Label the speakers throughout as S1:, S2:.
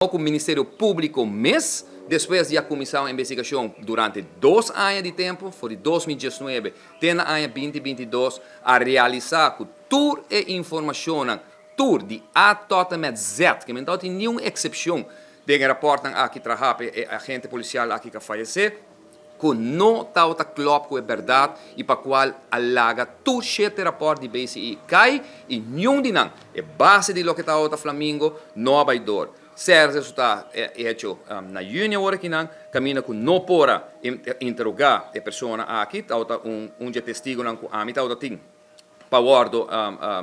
S1: Ku Ministerio Públiko mes, despues di a kuminsá un investigashon durante 2 aña di tempu, for di 2019 te na aña 2022, a realisá ku tur e informashon, tur di A tot en met Z, ku no tin ningun eksepshon, den rapòrt aki trahá pa e agente polisial aki ku a fayesé, ku no tabata klòp ku e bèrdat i pa kual a laga tur shete rapòrt di BCI kai i ningun di nan, e base di loke tabata Flamingo, no a bai dor. Ser resultá hecho na yüni awor aki nan, kaminda ku no por a interogá e persona aki, tabata un testigu nan ku ami tabata tin pa wòrdu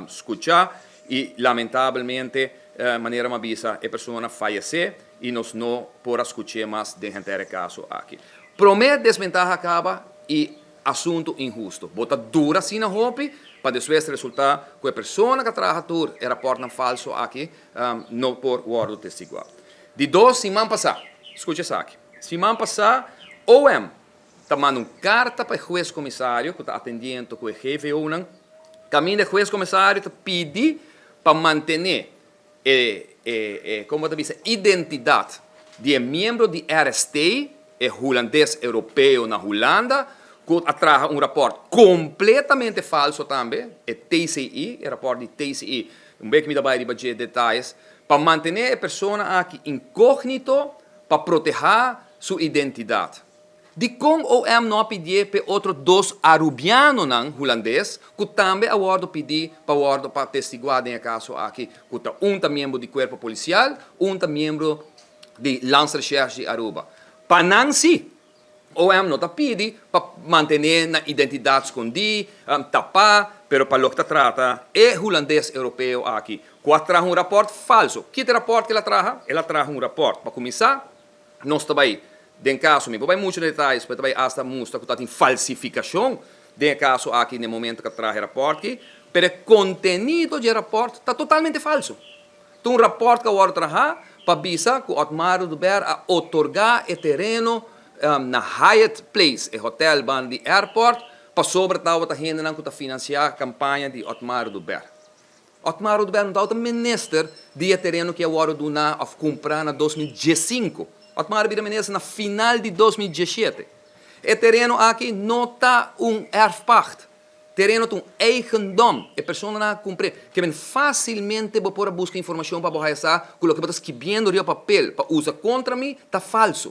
S1: skuchá i lamentablemente, manera m'a bisa, e persona a fayesé i nos no por a skucha mas den e kaso aki. Promé desbentaha kaba i asuntu inhustu. Bo ta dura asina hopi pa despues resultá ku e persona ku a traha tur e rapòrt falsu aki no por wòrdu testiguá. Di 2 siman pasá, skucha esaki. Siman pasá, OM ta manda un karta pa e hues komisario ku ta atendiendo ku e GVO nan. Kaminda e hues komisario ta pidi pa mantené e, kon ta bisa, identidat di miembro di RST, e hulandes europeo na Hulanda, ku a traha un rapòrt kompletamente falsu tambe, e TCI, e rapòrt di TCI, un bes mi ta bai den detaye, pa mantené e persona aki inkógnito, pa protehá su identidat. Dikon OM no a pidi pa otro 2 arubiano nan hulandes, ku tambe a wòrdu pidi pa wòrdu pa testiguá den e kaso aki, ku ta un ta miembro di kuerpo polisial, un ta miembro di Landsrecherche di Aruba. Pa nan si, OM no ta pidi pa mantené nan identidat skondí, tapá, pero pa loke ta trata e hulandes europeo aki, ku a traha un rapòrt falsu. Ki rapòrt ku el a traha? El a traha un rapòrt. Pa kuminsá, nos tambe, den kaso, mi no bai muchu den detaye, ma tambe hasta mustra ku tin falsifikashon den kaso aki na momento ku a traha e rapòrt aki, pero e kontenido di e rapòrt ta totalmente falsu. Un rapòrt ku a traha pa bisa ku Otmar Oduber a otorgá e tereno na Hyatt Place, e hotel banda di airport, pasobra tabata hende ku ta finansiá kampaña di Otmar Oduber. Otmar Oduber no tabata minister di e tereno ku a wòrdu duná òf kumprá na 2015. Otmar a bira minister na final di 2017. E tereno aki no ta un erfpacht. Tereno ta un eigendom. E persona a kumpr'é. Ke men fásilmente bo por buska informashon pa bo sa ku loke bo ta skirbiendo riba papel pa usa kontra mi ta falsu.